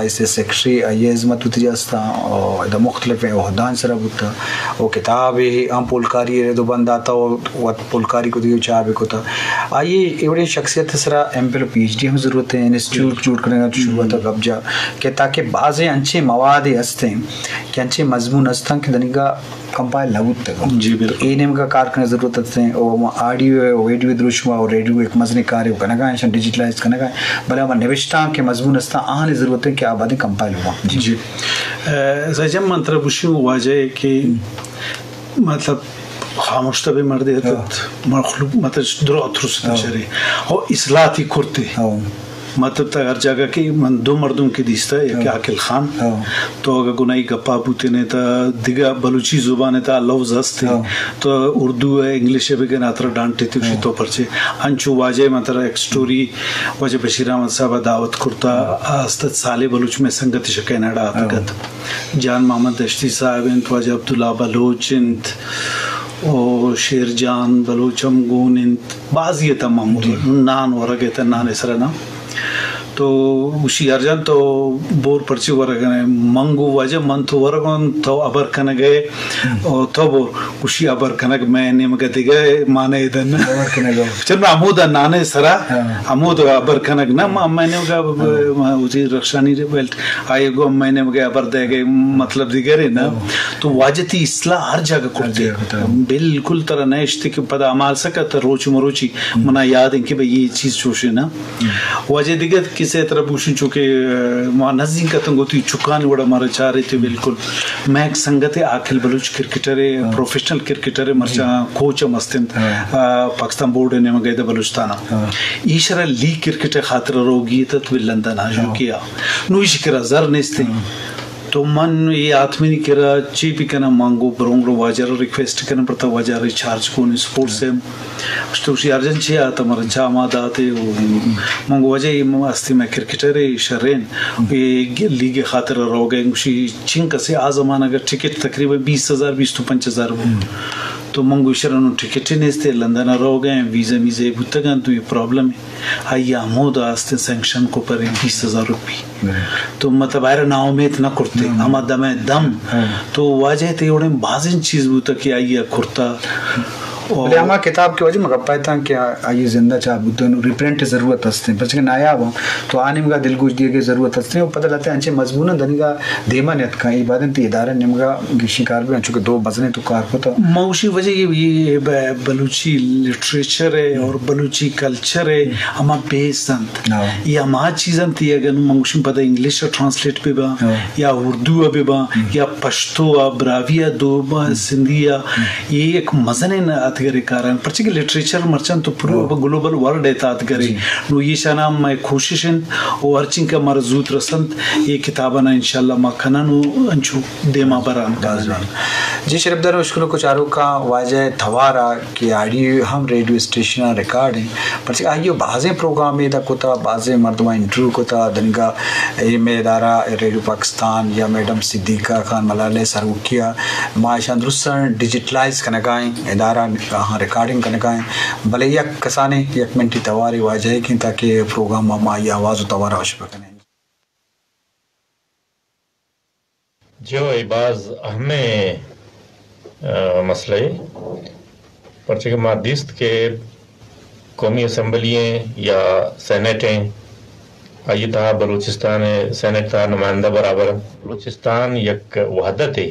ایس اے سیکرٹری، آئی ءِ ہزمت وتی استاں، او ادا مختلف عہدان سرا بوتا، او کتاب ہم پولکاری ءِ رد و بند داتا، او وت پولکاری کتی و چاپ کتا۔ آئی ءِ ایوڑیں شخصیت سرا ایم فل و پی ایچ ڈی ہم ضرورت ہے، انسٹیٹیوٹ جوڑ کرنے کا شروعات گپ جا کہ تاکہ بازیں انچیں مواد ہستیں کہ انچیں مضمون ہستاں کہ دنیگا کمپائل نہ بوتگ۔ جی، بالکل۔ تو اے نیمگا کار کنگ ضرورت است ہیں۔ او ہما آڈیو ہے، او ویڈیو دروشم، او ریڈیو ایک مزنیں کارے کنگا ہیں، ڈیجیٹلائز کنگا ہیں۔ بلے ہما نوشتانک کہ مضمون استاں، آہانی ضرورت ہے کہ آ بعد کمپائل ہوا۔ جی۔ جی۔ اے، سجم من ترا گوشی واجہ ہے کہ مطلب خاموش تبے مردے ہاں۔ ات، مخلوق مطلب درو ترس ہاں۔ شرے۔ او اصلاحاتی کرتے۔ ہاں۔ مطلب تا ہر جاگہ کہ من دو مردم کہ دیستا، یکے ہاں۔ عاقل خان، ہاں۔ تو اگہ گناہی گپا بوتینے تا دگہ بلوچی زبان تا لفظ ہستے، ہاں۔ تو اردو ہے، انگلش ہے بگن اترا ڈانٹے تے گوشی ہاں۔ تو پرچے۔ انچو واجہ من ترا ایک سٹوری واجہ بشیر احمد صاحب دعوت کرتا، ہاں۔ آ است صالح بلوچ میں سنگت شکیناڈا ہاں۔ آتکت۔ جان محمد دشتی صاحب انت، واجہ عبداللہ بلوچ انت، او شیر جان بلوچ ہم گون انت۔ بازی ء تہ من جی۔ نان ورگ ء تہ نان ء سر ء نہ۔ تو گوشی یار جان تو بور پرچی ورگ ء نہ؟ من گو واجہ من تو ورگ ء آں، تو ہبر کنگ ء او تو بور۔ گوشی ہبر کنگ مئے نیمگ ء دگہ مانے دن۔ ہبر کنگ ء۔ چن ہمودا نان ء سرا ہاں۔ ہمود ہبر کنگ نہ، ما مئے نیمگ ء ب-، ہاں۔ ما وزیر رخشانی بیلٹ آئی گو مئے نیمگ ء ہبر دئیگ ء مطلب دگرے نہ۔ ہاں۔ تو واجہ تی اصلاح ہر جاگہ ہر کرتے۔ جاگہ کرتے۔ بالکل ترا نہ اشتے کہ پدا امال سکت روچ مروچی ہم۔ منا یاد انت کہ بھئی یہ چیز چوشے نا۔ ہم۔ واجہ دگہ کسے ترا بوشن چونکہ، آ، ما نزدیک اتن گوتی چکان وڑا مارا چارے تے بالکل۔ میں ایک سنگت عاقل بلوچ کرکٹر ہے، ہاں۔ پروفیشنل کرکٹر ہے، مرچاں ہم۔ کوچ ہم استن، ہاں۔ آ، پاکستان بورڈ نے مگے دا بلوچستان۔ ہاں۔ ایشرا لیگ کرکٹ خاطر روگی تت لندن آ ہاں۔ یو کے آ۔ نو ایشی کرا زر نیستے۔ ہاں۔ تو من یہ آتمنی کرا چی بھی کنا مانگو برونگڑو واجہ را ریکویسٹ کنا پڑتا واجہ را چارج کون سپورٹس ہے۔ تو شی ارجن چی آتا مر چا ما داتے او مانگو واجہ یہ استی میں کرکٹر ہے شرین۔ یہ لیگ خاطر روگے گوشی چنک سے آ زمانہ کا ٹکٹ تقریباً بیس ہزار، بیس تو پنچ ہزار۔ تو مانگو شرن ٹکٹ نیستے لندن روگے ویزا میزے بوتگن تو یہ پرابلم ہے۔ آئی ہمودا است سینکشن کو پر بیس ہزار روپی۔ تو مطلب آئرا ناامیت نہ کرتے، ہما دم دم۔ تو واجہ تے اوڑیں بازیں چیز بوتا کہ آئی کرتا۔ بلے ہما کتاب کے واجہ مگا پایتاں کہ آئی زندہ چاپ بوتا نو ریپرنٹ ضرورت ہستیں، پرچہ کہ نایاب ہوں۔ تو آ نیمگا دلگوش دیگے ضرورت ہستیں۔ و پتہ لہتے انچے مضمون دنگا دیما نیتکاں۔ اے بعد انت ادارہ نیمگا گیشیں کار بھی انچو کہ دو بزنے تو کار کتا۔ موشی وجہ یہ، یہ ب-، بلوچی لٹریچر ہے اور بلوچی کلچر ہے، ہما بیس انت۔ ہاں۔ یہ ہما چیز انت، یہ اگر نوں من گوشم پدا انگلش ء ٹرانسلیٹ بہ باں، ہاں۔ یا اردو ء بہ باں، ہم۔ یا پشتو ء، براہوئی ء، دوب ء، ہم۔ سندھی ء، ہم۔ یہ یک مزنیں اتگرے کار انت۔ پرچہ کہ لٹریچر مرچاں تو پورو ہاں۔ گلوبل ورلڈ ء تہ اتگرے۔ جی۔ نو یہ شانا مئے کوشش انت، او ہرچنکہ مارا زوت رسنت، یہ کتابانا انشاءاللہ ما کنن و انچو دیما بران کنن۔ جی شرپدار، مشکل کو چاروکاں واجہ توارا کہ آڈیو ہم ریڈیو اسٹیشن ء ریکارڈ انت، پرچہ آئی ء بازیں پروگرام ادا کتا، بازیں مردماں انٹرویو کتا، دنگا اے مئے ادارہ ریڈیو پاکستان یا میڈم صدیقہ خان ملالہ ء سروکی ء ما اشاں درستاں ڈیجیٹلائز کنگا ایں، ادارہ آہاں ریکارڈنگ کنگا ایں، بلے یک کسانیں یک منٹی توارے واجہ ء کن تاکہ پروگرام ء ما آئی آواز و توار ء وش بکنیں۔ جو اے باز اہمیں، آ، مسئلہ اے، پرچہ کہ ما دیست کہ قومی اسمبلی ایں یا سینیٹ ایں، آئی تہا بلوچستان ء سینیٹ تہا نمائندہ برابر انت۔ بلوچستان یک وحدت اے،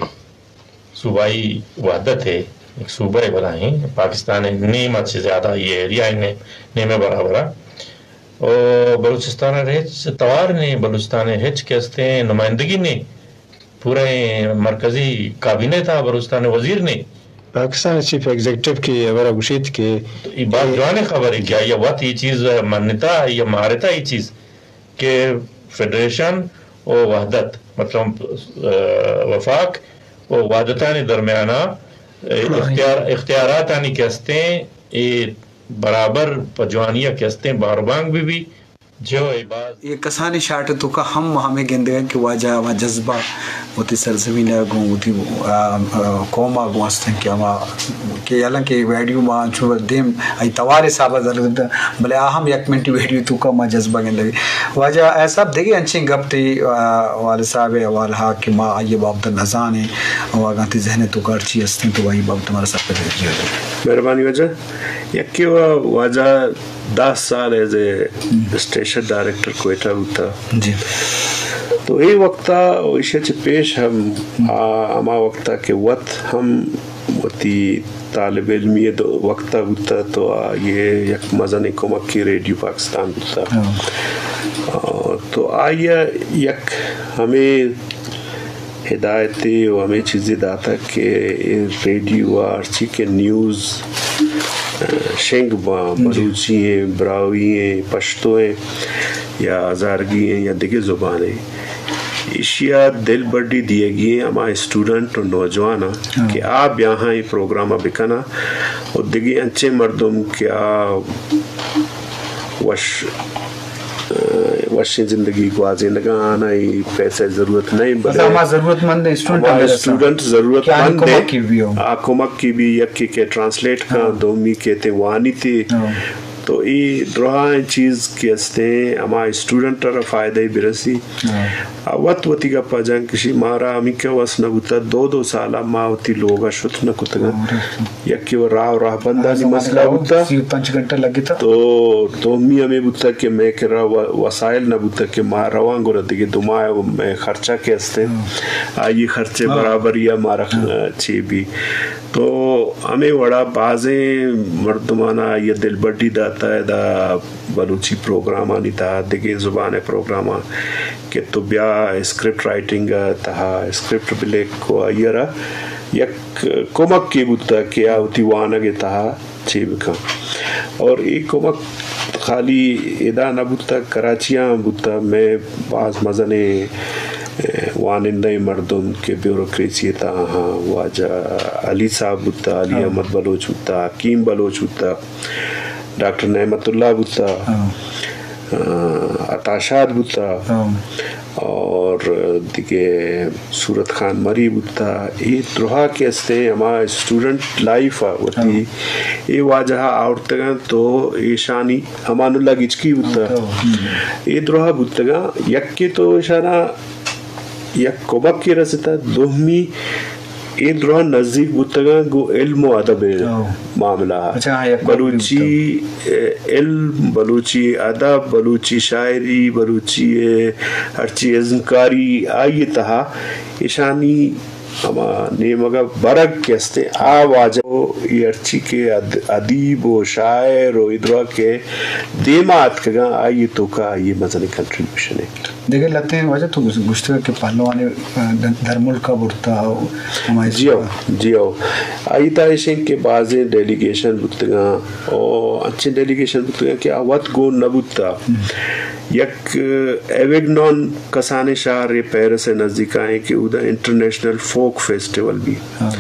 صوبائی وحدت اے، یک صوبہ اے بلاہیں، پاکستان ء نیم ء چہ زیادہ یہ ایریا اے نے-، نیم ء برابر ء۔ او بلوچستان ء ہچ توار نے، بلوچستان ء ہچ کہ استیں نمائندگی نے، پورے مرکزی کابینہ تہا بلوچستان ء وزیر نے۔ پاکستان ء چیف ایگزیکٹو کہ ہبرا گوشیت کہ تو ای باز جوانیں خبرے کہ آئی ء وت ای چیز منتا، آئی ء مارتا ای چیز کہ فیڈریشن و وحدت، مطلب، آ، وفاق و وحدتانی درمیانا، آ، اختیار-، اختیاراتانی کہ استیں، اے برابر پہ جوانی ء کہ استیں بہر بانگ بہ بی۔ جو اے باز۔ اے کسانیں شاٹ ءِ توکا ہم ہمے گندگ ءَ کہ واجہ ہما جذبہ وتی سرزمین ءَ گوں وتی، آ، آ، قوم ءَ گوں است انت کہ ہما کہ حالانکہ ویڈیو ما انچو دیم آئی توار حساب ءَ در بلے آ ہم یک منٹی ویڈیو توکا ما جذبہ گندگ۔ واجہ احساب دگہ انچیں گپ تئی، آ، والد صاحب ءِ حوالہ ءَ کہ ما آئی بابت ءَ نزانیں، و اگاں تئی ذہن ءِ توکا ہرچی است انت تو آئی بابت ءَ مارا سرپد جیڑ۔ مہربانی واجہ۔ یکے و واجہ دہ سال ایز اے اسٹیشن ڈائریکٹر کوئٹہ بوتا۔ جی۔ تو اے وقتا و ایشی چہ پیش ہم آ، ہما وقتا کہ وت ہم وتی طالب علمی دو وقتا بوتا تو آئی یک مزنیں کمکی ریڈیو پاکستان بوتا۔ ہاں۔ آ، تو آئی یک ہمے ہدایتے و ہمے چیزے داتا کہ اے ریڈیو ءَ ہرچی کہ نیوز، آ، شنگ باں، جی۔ بلوچی ایں، براہوئی ایں، پشتو ایں یا ہزارگی ایں یا دگہ زبان ایں، ایشی ءَ دلبڈی دیگی ایں ہما اسٹوڈنٹ و نوجواناں، ہاں۔ کہ آ بیاہاں اے پروگرام ءَ بکناں و دگہ انچیں مردم کہ آ وش، آ، وشیں زندگی گوازینگا، آناں اے پیسہ ءِ ضرورت نہ ایں، بس بلے ہما ضرورت مند اسٹوڈنٹ ہما ہمیں رساں۔ اسٹوڈنٹ ضرورت کہ آنی مند کمک ایں۔ کی بھی ہو۔ آ کمک کی بھی، یکے کہ ٹرانسلیٹ کن، ہاں۔ دومی کہ تے وانی تے۔ ہاں۔ تو اے دراہیں چیز کہ استیں، ہما اسٹوڈنٹ ءَ را فائدہ برسی۔ ہاں۔ آ وت وتی گپا جنگ کشی، مارا ہمینکہ وس نہ بوتا، دو دو سالا ما وتی لوگا شت نہ کتگاں۔ ہاں، درست۔ یکے و راہ و راہبندانی ہاں، مسئلہ بوتا۔ سی و پنچ گھنٹہ لگتا۔ تو دومی ہمے بوتا کہ مئے کرا و-، وسائل نہ بوتا کہ ما رواں گڑا دگہ دو ماہ مئے خرچہ کہ استیں، ہاں۔ آئی خرچے ہاں۔ برابری ءَ مارا ہاں۔ چے بی۔ تو ہمے وڑا بازیں مردمانا آئی دلبڈی داتا ادا بلوچی پروگرامانی تہا، دگہ زبان ءِ پروگراماں کہ تو بیا اسکرپٹ رائٹنگ ءِ تہا اسکرپٹ بلکھ و آئی ءَ را یک کمکے بوتگ کہ آ وتی وانگ ءِ تہا چے بکن۔ اور اے کمک خالی ادا نہ بوتگ، کراچی ءَ ہم بوتگ۔ مئے باز مزنیں، اے، وانندہ مردم کہ بیوروکریسی ءِ تہا ہاں، واجہ علی صاحب بوتگ، علی ہاں۔ احمد بلوچ بوتگ، حکیم بلوچ بوتگ، ڈاکٹر نعمت اللہ بوتگ، ہاں۔ آ، عطا شاد بوتگ، ہاں۔ اور دگہ صورت خان مری بوتگ۔ اے درہا کہ استیں ہما اسٹوڈنٹ لائف ءَ وتی ہاں۔ اے واجہ ءَ آورتگ انت تو ایشانی امان اللہ گچکی بوتگ۔ ہاں۔ اے درہا بوتگاں، یکے تو ایشانا یک کمکے رسیتگ، دومی اے درہاں نزیک بوتگاں گوں علم و ادب ءِ ہاں۔ معاملہ ءَ۔ اچھا، ہاں، یک بلوچی، اے، علم، بلوچی ادب، بلوچی شاعری، بلوچی، اے، ہرچی ازمکاری آئی ءِ تہا ایشانی ہما نیمگ ءَ برگ کہ استیں، آ واجہ و اے ہرچی کہ اد-، ادیب و شاعر و اے درہا کہ دیما اتکگاں، آئی ءِ توکا آئی ءِ مزنیں کنٹریبیوشن ایں۔ دگہ لہتیں واجہ تو گوشتگ کہ پہلوان، آ، درملک ءَ برتا و ہمائی جی ہو، جی ہو۔ آئی تہا ایش انت کہ بازیں ڈیلیگیشن بوتگاں و انچیں ڈیلیگیشن بوتگاں کہ آ وت گون نہ بوتا۔ ہم۔ یک ایویگنون کسانیں شہرے پیرس ءِ نزیک ءَ ایں کہ اودا انٹرنیشنل فوک فیسٹیول بی۔ ہاں۔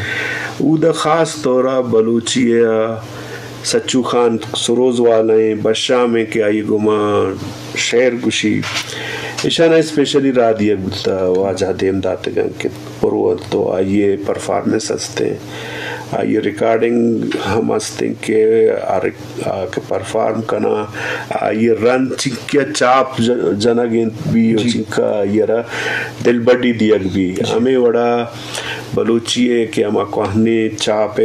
اودا خاص طور ءَ بلوچی ءَ سچو خان سروز والا ایں، بشام ایں کہ آئی گوما شعر گوشی۔ ایشانا اسپیشلی راہ دیگ بوتا، واجہ دیم داتگاں کہ برو انت و آئی پرفارمنس ہستیں، آئی ریکارڈنگ ہم ہستیں کہ ہر آ کہ پرفارم کناں، آئی رند چنکہ چاپ ج-، جنگ انت بی و جی۔ چنکہ آئی را دلبڈی دیگ بی۔ جی۔ ہمے وڑا بلوچی ءِ کہ ہما کوہنیں چاپ ءِ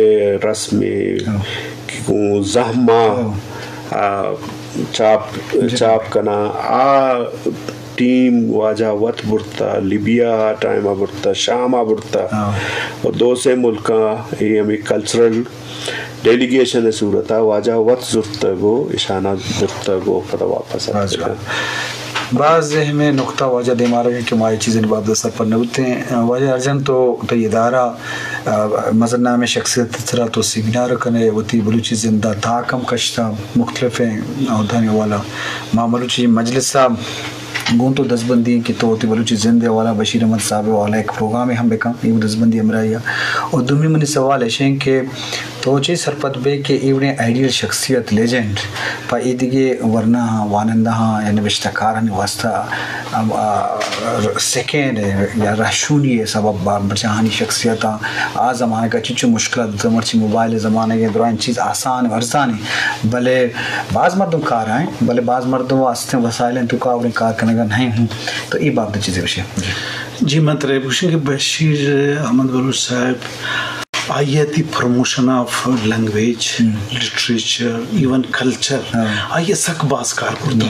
رسم ءِ ہاں۔ کہ گوں زہم ءَ، ہاں۔ آ، چاپ، جی۔ چاپ کناں، آ ٹیم واجہ وت برتا، لیبیا ٹائم ءَ برتا، شام ءَ برتا۔ ہاں۔ و دو سے ملکاں اے ہمے کلچرل ڈیلیگیشن ءِ صورت ءَ واجہ وت زرتگ و اشانا برتگ و پدا واپس باز اتکگ۔ جوان۔ باز اہمیں نکتہ واجہ دیما رکیں کہ ما اے چیزانی بابت ءَ سرپد نہ بوتیں۔ واجہ ارجن تو تئی ادارہ، آ، مزن نامیں شخصیت ءِ سرا تو سیمینار کنے، وتی بلوچی زند ءَ تاک ہم کشتہ، مختلفیں عہدانی حوالہ۔ ما بلوچی مجلس ءَ گوں تو دزبندی ایں کہ تو وتی بلوچی زند ءِ حوالہ بشیر احمد صاحب ءِ حوالہ یک پروگرامے ہم بکن، اے دزبندی ہمراہی ءَ۔ اور دومی منی سوال ایش ایں کہ تو چے سرپد بے کہ اے وڑیں آئیڈیل شخصیت، لیجنڈ، پہ اے دگہ ورناہاں، وانندہاں یا نبشتہ کارانی واسطہ، ام، آ، سکین ءِ یا رہشونی ءِ سبب با، مرچی آہانی شخصیتاں آ زمانگ ءَ چنچو مشکلات بوتگ، مرچی موبائل ءِ زمانگ ءَ، درائیں چیز آسان ءُ ارزان ایں، بلے باز مردم کار ءَ ایں، بلے باز مردم ءَ استیں وسائل ایں توکا اوڑیں کار کنگ ءَ نہ ایں۔ تو اے بابت ءَ چیزے گوشے۔ جی۔ جی، من ترا اے گوشاں کہ بشیر احمد بلوچ صاحب، آئی ءَ تئی پروموشن آف لینگویج، لٹریچر، ایون کلچر، آئی ءَ سک باز کار کرتا۔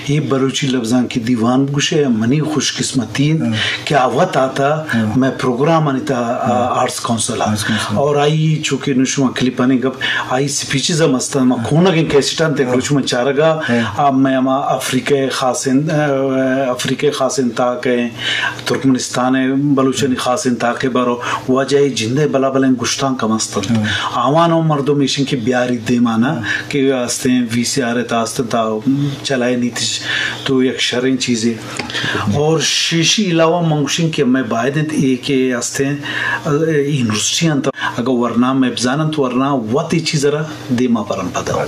اے بلوچی لبزانکی دیوان بگوشے، منی خوش قسمتی انت کہ آ وت آتا مئے پروگرامانی تہا، آ، آرٹس کونسل ءَ۔ اور آئی چونکہ نوں شما کلپانی گپ، آئی سپیچز ہم استاں، ما کونگیں کیسٹاں تک روچ من چارگا، آ، مئے ہما افریقہ خاصیں، آ، افریقہ خاصیں تاک ءِ، ترکمنستان ءِ بلوچانی خاصیں تاک ءِ بارو واجہ ءِ جند ءِ بلا بلیں گشتانک ہم است انت۔ آوان ہم مردم ایشن کہ بیاری دیمانا کہ استیں وی سی آر ءِ تہا است انت، تا چلائے نیتش تو یک شریں چیزے۔ اور شیشی علاوہ من گوشیں کہ مئے باید انت اے کہ استیں، آ، یونیورسٹی انت، اگر ورنا مئے بزان انت، ورنا وت اے چیز را دیما برن پدا۔